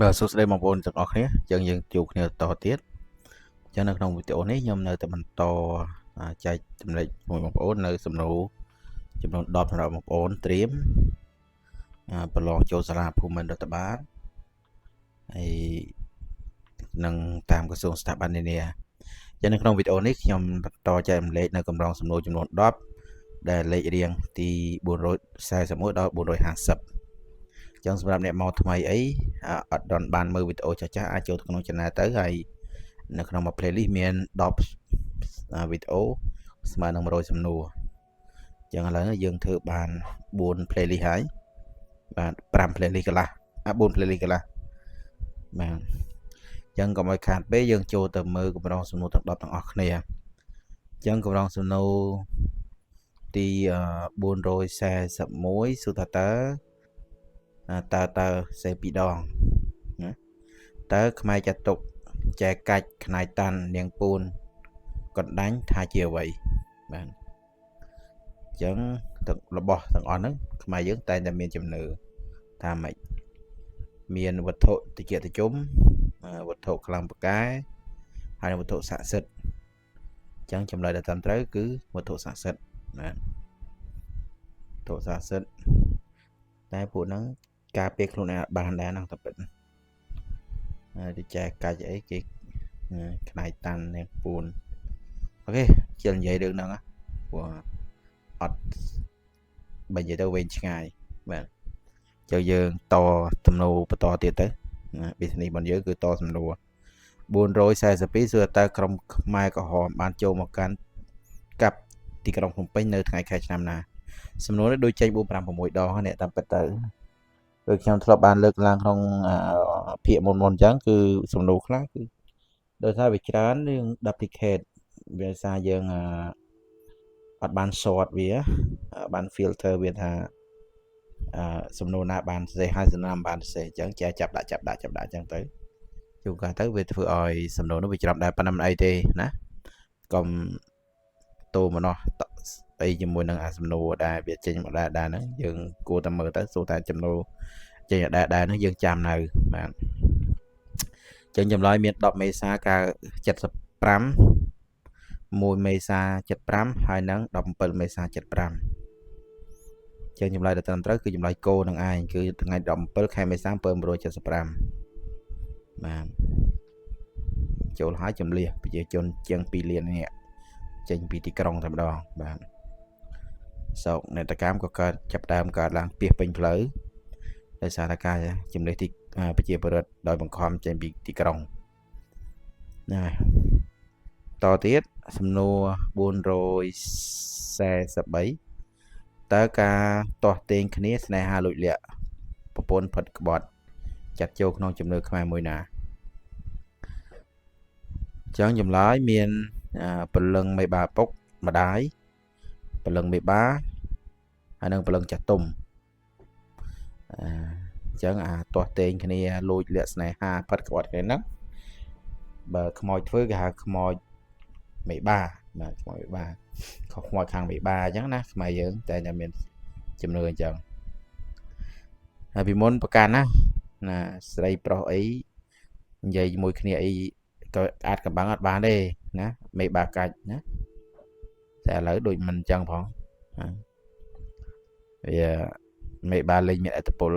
បាទសួស្តីបងប្អូនទាំងអស់គ្នាអញ្ចឹងយើងជួបគ្នាបន្តទៀតអញ្ចឹងនៅក្នុងវីដេអូនេះខ្ញុំនៅតែបន្តចែកចំណែកជាមួយបងប្អូននៅសំណួរចំនួន10សម្រាប់បងប្អូនត្រៀមប្រឡងចូលសាលាភូមិន្ទរដ្ឋបាលហើយនឹងតាមក្រសួងស្ថាប័ននានាអញ្ចឹងនៅក្នុងវីដេអូនេះខ្ញុំបន្តចែករំលែកនៅកម្រងសំណួរចំនួន10ដែលលេខរៀងទី441ដល់450ចឹងសម្រាប់អ្នកមកថ្មីអីអត់ដល់បានមើលវីដេអូចាស់ចាស់អាចចូលទៅក្នុង channel ទៅហើយនៅក្នុងមួយ playlist មាន10វីដេអូស្មើនឹង100សំណួរចឹងឥឡូវយើងធ្វើបាន4 playlist ហើយបាទ5 playlist កន្លះអា4 playlist កន្លះបាទចឹងកុំឲ្យខាតពេកយើងចូលទៅមើលកម្រងសំណួរទាំង10ទាំងអស់គ្នាចឹងកម្រងសំណួរទី441សួរថាតើតើតើសេពីរដងណាតើខ្មែរចាត់ទុកចែកាច់ខ្នាយតាន់នាងពូនកណ្ដាញ់ថាជាអ្វីបាទអញ្ចឹងទាំងរបស់ទាំងអស់ហ្នឹងខ្មែរយើងតែងតែមានជំនឿថាម៉េចមានវត្ថុតិចតិជុំវត្ថុខ្លាំងពូកែហើយវត្ថុស័ក្តិសិទ្ធិអញ្ចឹងចម្លើយដែលត្រឹមត្រូវគឺវត្ថុស័ក្តិសិទ្ធិបាទវត្ថុស័ក្តិសិទ្ធិតែពួកហ្នឹងការពារខ្លួនឯងអត់បានដែរហ្នឹងតែពិតហើយទៅចែកកាច់អីគេខ្នាយតាន់នាងពួនអូខេជិលនិយាយរឿងហ្នឹងព្រោះអត់បើនិយាយទៅវែងឆ្ងាយបាទចុះយើងតទំនោរបន្តទៀតទៅណា business របស់យើងគឺតសំណួរ442សួរតើក្រុមខ្មែរក្រហមបានចូលមកកាន់កាប់ទីក្រុងភ្នំពេញនៅថ្ងៃខែឆ្នាំណាសំណួរនេះដូចចេញ4 5 6ដងហ្នឹងតាមពិតទៅដូចខ្ញុំធ្លាប់បានលើកឡើងក្នុងភាគមុនមុនអញ្ចឹងគឺសំណួរខ្លះគឺដោយសារវាច្រើនរឿង duplicate វាសារយើងអត់បាន sort វាបាន filter វាថាអឺសំណួរណាបានសរសេរហើយសំណួរណាមិនបានសរសេរអញ្ចឹងចេះចាប់ដាក់ចាប់ដាក់ចាប់ដាក់អញ្ចឹងទៅជួនកាលទៅវាធ្វើឲ្យសំណួរនោះវាច្រំដែរប៉ុណ្ណឹងមិនអីទេណាកុំតោមនោះអីជាមួយនឹងអាសំណួរដែលវាចេញមកដែរដែរហ្នឹងយើងគួរតែមើលទៅសួរតែចំណួរចេញដែរដែរហ្នឹងយើងចាំនៅបាទចឹងចម្លើយមាន10មេសាកាល75 1មេសា75ហើយនិង17មេសា75ចឹងចម្លើយដែលត្រឹមត្រូវគឺចម្លើយគោនឹងឯងគឺថ្ងៃ17ខែមេសា1975បាទចូលហើយជំលះប្រជាជនជាង2លាននាក់ចេញពីទីក្រុងតែម្ដងបាទសោកនេតកម្មក៏កើតចាប់ដើមកើតឡើងពីពេញផ្លូវដោយសារតែការជំនះទីប្រជាពលរដ្ឋដោយបង្ខំចេញពីទីក្រុងណាតទៀតសំណួរ443តើការទាស់ទែងគ្នាស្នេហាលួចលាក់ប្រពន្ធផិតក្បត់ចាត់ចូលក្នុងជំនឿខ្មែរមួយណាចឹងចម្លើយមានព្រលឹងមេបាពុកម្ដាយព្រលឹងមេបាហើយនិងព្រលឹងចាស់ទុំអញ្ចឹងអាទាស់ទែងគ្នាលួចលាក់ស្នេហាផិតក្បត់គ្នាហ្នឹងបើខ្មោចធ្វើគេហៅខ្មោចមេបាបាទខ្មោចមេបាខុសខ្មោចខាងមេបាអញ្ចឹងណាខ្មែរយើងតែតែមានជំនឿអញ្ចឹងហើយពីមុនប្រកាន់ណាណាស្រីប្រុសអីនិយាយជាមួយគ្នាអីក៏អាចកំបាំងអត់បានទេណាមេបាកាច់ណាតែឥឡូវដូចមិនអញ្ចឹងផងវាមេបាលេងមានអត្តពល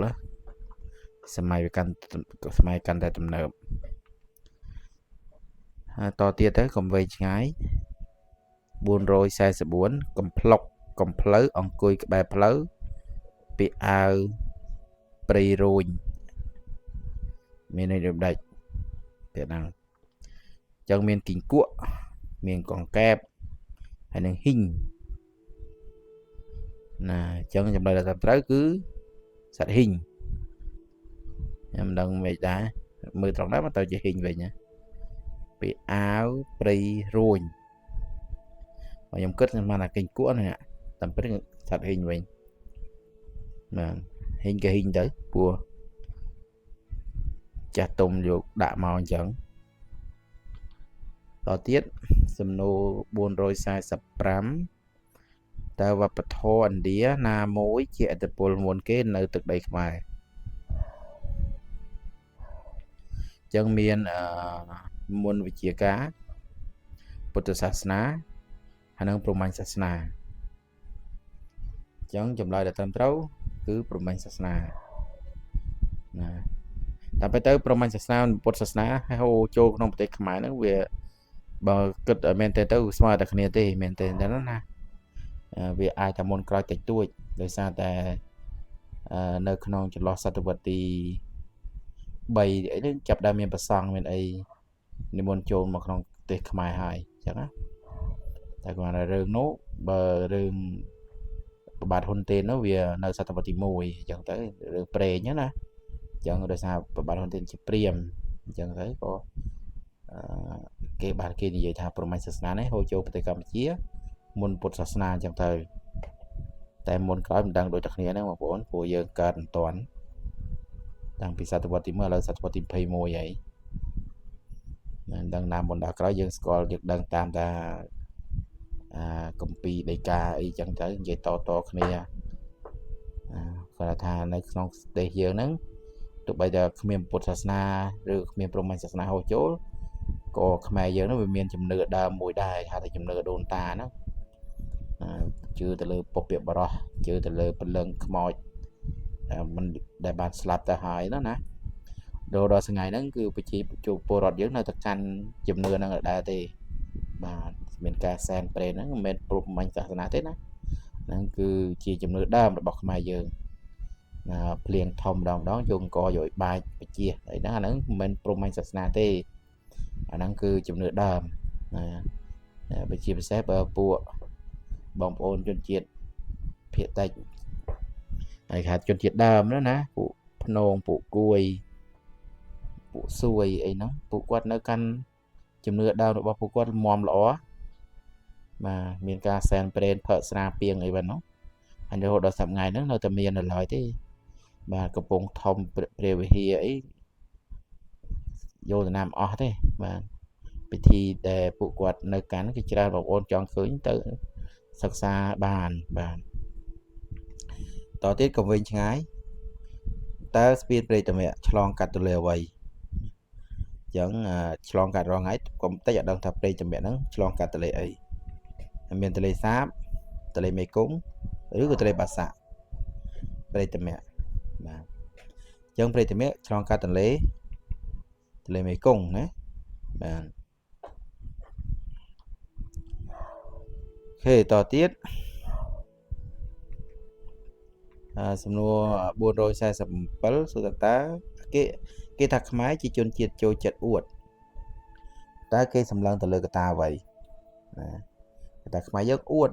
សម័យវាកាន់សម័យកាន់តែទំនើបហើយតទៀតទៅកុំវែងឆ្ងាយ444កំប្លុកកំភ្លៅអង្គុយក្បែរផ្លូវពីអាវព្រៃរួញមានន័យដូចម្ដេចទៀតហ្នឹងអញ្ចឹងមានគីងគក់មានកង្កែបហើយនឹងហ៊ីងណាអញ្ចឹងចម្លើយដែលត្រឹមត្រូវគឺសត្វហ៊ីងខ្ញុំមិនដឹងមិនដែរមើលត្រង់ដែរមកទៅជាហ៊ីងវិញណាពីអាវព្រៃរួញខ្ញុំគិតខ្ញុំបានថាគីងគក់នេះតាមពិតសត្វហ៊ីងវិញបាទហ៊ីងក៏ហ៊ីងទៅព្រោះចាស់ទុំយកដាក់មកអញ្ចឹងតទៀតសំណួរ445តើវប្បធម៌ឥណ្ឌាណាមួយជាឥទ្ធិពលមុនគេនៅទឹកដីខ្មែរ ចឹងមានមុនវិជាការពុទ្ធសាសនាហើយនិងព្រហ្មញ្ញសាសនាអញ្ចឹងចម្លើយដែលត្រឹមត្រូវគឺព្រហ្មញ្ញសាសនាណាតែទៅព្រហ្មញ្ញសាសនាពុទ្ធសាសនាហើយហូរចូលក្នុងប្រទេសខ្មែរហ្នឹងវាបើគិតឲ្យមែនទេទៅស្មើតែគ្នាទេមែនទេតែណាវាអាចតែមុនក្រោយតិចតួចដោយសារតែនៅក្នុងចន្លោះសតវត្សទី3អីហ្នឹងចាប់ដើមមានប្រសង់មានអីនិមន្តចូលមកក្នុងប្រទេសខ្មែរហើយអញ្ចឹងណាតែគាត់ថារឿងនោះបើរឿងប្របាទហ៊ុនទេននោះវានៅសតវត្សទី1អញ្ចឹងទៅរឿងព្រេងណាអញ្ចឹងដោយសារប្របាទហ៊ុនទេនជាព្រាហ្មណ៍អញ្ចឹងទៅក៏គេបានគេនិយាយថាព្រហ្មញ្ញសាសនានេះហូរចូលប្រទេសកម្ពុជាមុនពុទ្ធសាសនាអញ្ចឹងទៅតែមុនក្រោយមិនដឹងដូចតែគ្នាហ្នឹងបងប្អូនព្រោះយើងកើតមិនទាន់តាំងពីសតវត្សទី1ឥឡូវសតវត្សទី21ហើយមិនដឹងណាមុនដល់ក្រោយយើងស្គាល់យើងដឹងតាមតាគម្ពីរដីកាអីចឹងទៅនិយាយតតគ្នាគាត់ថានៅក្នុងប្រទេសយើងហ្នឹងទោះបីតែគ្មានពុទ្ធសាសនាឬគ្មានព្រហ្មញ្ញសាសនាហូរចូលក៏ខ្មែរយើងហ្នឹងវាមានជំនឿដើមមួយដែរហៅថាជំនឿដូនតាហ្នឹងជឿទៅលើពពកបរោះជឿទៅលើព្រលឹងខ្មោចមិនដែលបានស្លាប់ទៅហើយណាណាដល់ថ្ងៃហ្នឹងគឺប្រជាពលរដ្ឋយើងនៅតែកាន់ជំនឿហ្នឹងដែរទេបាទមានការសែនព្រេនហ្នឹងមិនមែនព្រហ្មញ្ញសាសនាទេណាហ្នឹងគឺជាជំនឿដើមរបស់ខ្មែរយើងណាភ្លៀងធំម្ដងម្ដងយកអង្គយកឲ្យបាចបជាអីហ្នឹងអាហ្នឹងមិនមែនព្រហ្មញ្ញសាសនាទេអាហ្នឹងគឺជំនឿដើមណាបើជាពិសេសបើពួកបងប្អូនជនជាតិភាគតិចហើយគេហៅជនជាតិដើមនោះណាពួកភ្នងពួកគួយពួកសួយអីហ្នឹងពួកគាត់នៅកាន់ជំនឿដើមរបស់ពួកគាត់មាំល្អបាទមានការសែនព្រេនផឹកស្រាពីងអីហ្នឹងហើយរហូតដល់សប្តាហ៍ថ្ងៃហ្នឹងនៅតែមាននៅឡើយទេបាទកំពង់ធំព្រះវិហារអីយោធនាមអស់ទេបាទពិធីដែលពួកគាត់នៅកាន់គឺច្រើនបងប្អូនចង់ឃើញទៅសិក្សាបានបាទតទៀតកុំវិញឆ្ងាយតើស្ពានព្រែកតាមាក់ឆ្លងកាត់ទន្លេអ្វីអញ្ចឹងឆ្លងកាត់រាល់ថ្ងៃកុំតិចឲ្យដឹងថាព្រែកតាមាក់ហ្នឹងឆ្លងកាត់ទន្លេអីមានទន្លេសាបទន្លេមេគង្គឬក៏ទន្លេបាសាក់ព្រែកតាមាក់បាទអញ្ចឹងព្រែកតាមាក់ឆ្លងកាត់ទន្លេមេគង្គណាបាទអូខេតទៀតសំណួរ447សួរតើគេថាខ្មែរជាជនជាតិចូលចិត្តអួតតើគេសម្លឹងទៅលើកត្តាអ្វីណាគេថាខ្មែរយើងអួត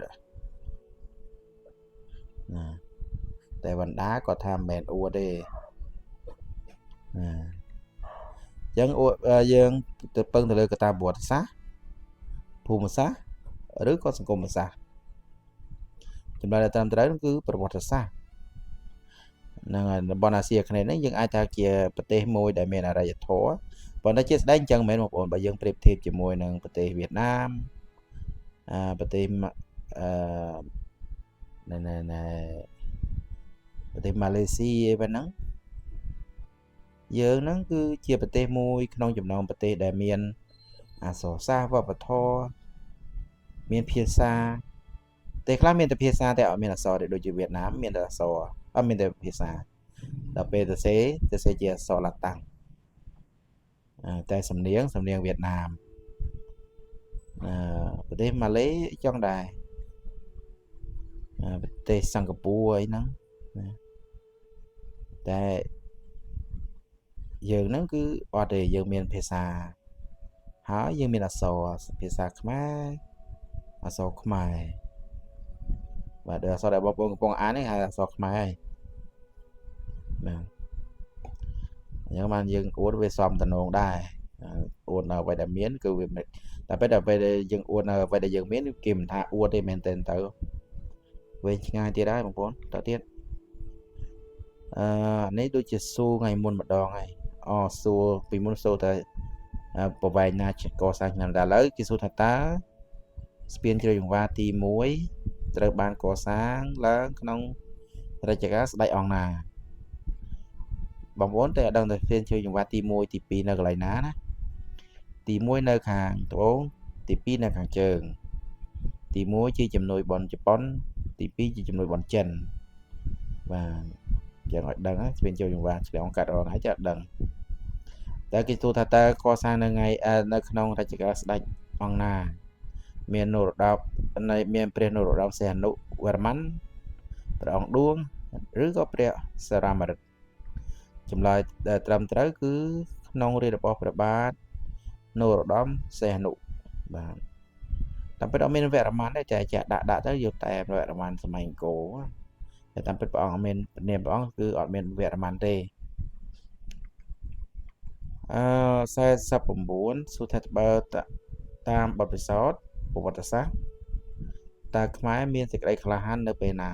ណាតែវណ្ដាគាត់ថាមិនមែនអួតទេណាអញ្ចឹងអួតយើងទៅពឹងទៅលើកត្តាប្រវត្តិសាស្ត្រភូមិសាស្ត្រឬក៏សង្គមសាស្ត្រចម្លើយដែលត្រឹមត្រូវគឺប្រវត្តិសាស្ត្រហ្នឹងហើយតំបន់អាស៊ីអាគ្នេយ៍ហ្នឹងយើងអាចថាជាប្រទេសមួយដែលមានអរិយធម៌ប៉ុន្តែជាស្ដែងអញ្ចឹងមែនបងប្អូនបើយើងប្រៀបធៀបជាមួយនឹងប្រទេសវៀតណាមប្រទេសអឺណែណែប្រទេសម៉ាឡេស៊ីអីបែបហ្នឹងយើងហ្នឹងគឺជាប្រទេសមួយក្នុងចំណោមប្រទេសដែលមានអក្សរសាស្ត្រវប្បធម៌មានភាសាប្រទេសខ្លះមានតែភាសាតែអត់មានអក្សរទេដូចជាវៀតណាមមានតែអក្សរអត់មានតែភាសាដល់ពេលទៅសេជាអក្សរឡាតាំងតែសំនៀងវៀតណាមប្រទេសម៉ាឡេចង់ដែរប្រទេសសិង្ហបុរីអីហ្នឹងណាតែយើងហ្នឹងគឺអត់ទេយើងមានភាសាហើយយើងមានអក្សរភាសាខ្មែរអក្សរខ្មែរបាទអក្សរដែលបងប្អូនកំពុងអាននេះហៅអក្សរខ្មែរហើយបាទអញ្ចឹងបានយើងអួតវាសមតំណងដែរអួតនៅអ្វីដែលមានគឺវាតែពេលដល់ពេលយើងអួតនៅអ្វីដែលយើងមានគេមិនថាអួតទេមែនទែនទៅវែងឆ្ងាយទៀតហើយបងប្អូនតទៀតនេះដូចជាសួរថ្ងៃមុនម្ដងហើយសួរពីមុនសួរតែប្រវែងណាកសាងឆ្នាំដល់ឥឡូវគេសួរថាតើស្ពានជ្រោយចង្វាទី1ត្រូវបានកសាងឡើងក្នុងរជ្ជកាលស្ដេចអង្គណា បងប្អូនតែអត់ដឹងថាស្ពានជ្រោយចង្វាទី1ទី2នៅកន្លែងណាណាទី1នៅខាងត្បូងទី2នៅខាងជើងទី1ជាជំនួយបនជប៉ុនទី2ជាជំនួយបនចិនបាទយ៉ាងឲ្យដឹងស្ពានជ្រោយចង្វាឆ្លងកាត់រាល់ថ្ងៃចេះអត់ដឹងតែគេទូថាតើកសាងនៅថ្ងៃនៅក្នុងរជ្ជកាលស្ដេចអង្គណាមាននរោត្តមនៃមានព្រះនរោត្តមសីហនុវរ្ម័នព្រះអង្គឌួងឬក៏ព្រះសរាមរិទ្ធចម្លើយដែលត្រឹមត្រូវគឺក្នុងរាជរបស់ព្រះបាទនរោត្តមសីហនុបាទតាមពិតអត់មានវរ្ម័នទេតែចាក់ដាក់ទៅយកតែវរ្ម័នសម័យអង្គរតែតាមពិតព្រះអង្គអត់មាននាមព្រះអង្គគឺអត់មានវរ្ម័នទេអឺ49សួរថាបើតាមបទពិសោធន៍ប្រវត្តិសាស្ត្រតើខ្មែរមានសេចក្តីក្លាហាននៅពេលណា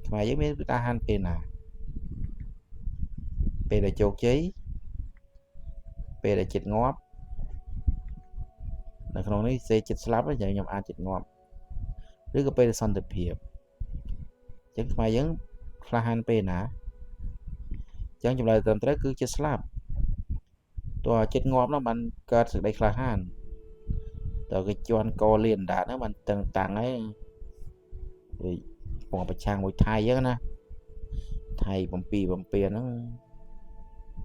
ខ្មែរយើងមានក្លាហានពេលណាពេលដែលជោគជ័យពេលដែលចិត្តងាប់នៅក្នុងនេះសេចិត្តស្លាប់ហើយខ្ញុំអាចចិត្តងាប់ឬក៏ពេលសន្តិភាពអញ្ចឹងខ្មែរយើងក្លាហានពេលណាអញ្ចឹងចម្លើយត្រឹមត្រូវគឺចិត្តស្លាប់តើចិត្តងាប់នោះបានកើតសេចក្តីក្លាហានតើគេជន់កលៀនដាតហ្នឹងបានតឹងតាំងហើយដូចពងប្រឆាំងមួយថៃអញ្ចឹងណាថៃបំពីបំពៀនហ្នឹង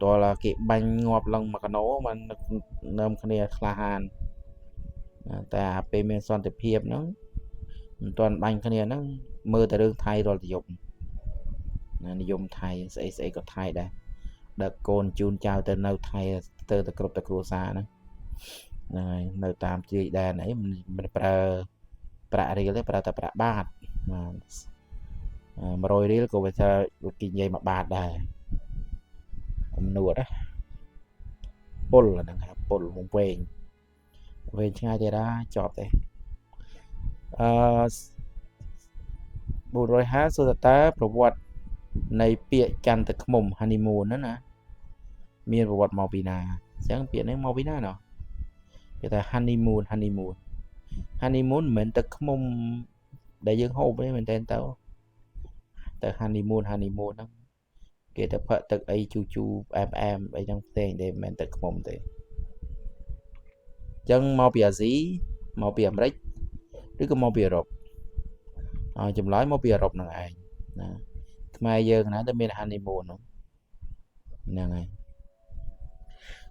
តើគេបាញ់ងាប់ឡើងមកកណោបាននឹមគ្នាក្លាហានតែអាពេលមានសន្តិភាពហ្នឹងមិនទាន់បាញ់គ្នាហ្នឹងមើលតែរឿងថៃរាល់តែយប់ណានិយមថៃស្អីស្អីក៏ថៃដែរដឹកកូនជូនចៅទៅនៅថៃទៅតែគ្រប់តែគ្រួសារហ្នឹងហ្នឹងហើយនៅតាមជាយដែនអីមិនប្រើប្រាក់រៀលទេប្រើតែប្រាក់បាតបាទ100រៀលក៏វាថាគេនិយាយ1បាតដែរអំនួតណាពុលហ្នឹងថាពុលវងវែងវែងឆ្ងាយទៀតណាចប់ទេអឺ450សួរតើប្រវត្តិនៃពាក្យចន្ទខ្មុំ honeymoon ហ្នឹងណាមានប្រវត្តិមកពីណាអញ្ចឹងពាក្យនេះមកពីណាណោះគេថា honeymoon honeymoon honeymoon មិនមែនទឹកខ្មុំដែលយើងហូបទេមែនតើទៅ honeymoon honeymoon ហ្នឹងគេទៅផឹកទឹកអីជូជូផ្អែមផ្អែមអីហ្នឹងផ្សេងទេមិនមែនទឹកខ្មុំទេអញ្ចឹងមកពីអាស៊ីមកពីអាមេរិកឬក៏មកពីអឺរ៉ុបហើយចម្លើយមកពីអឺរ៉ុបហ្នឹងឯងណាខ្មែរយើងណាទៅមាន honeymoon ហ្នឹងហ្នឹងហើយ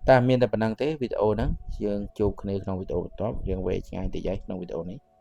តែមានតែប៉ុណ្្នឹងទេវីដេអូហ្នឹងយើងជួបគ្នាក្នុងវីដេអូបន្ទាប់យើងវែងឆ្ងាយតិចហើយក្នុងវីដេអូនេះ។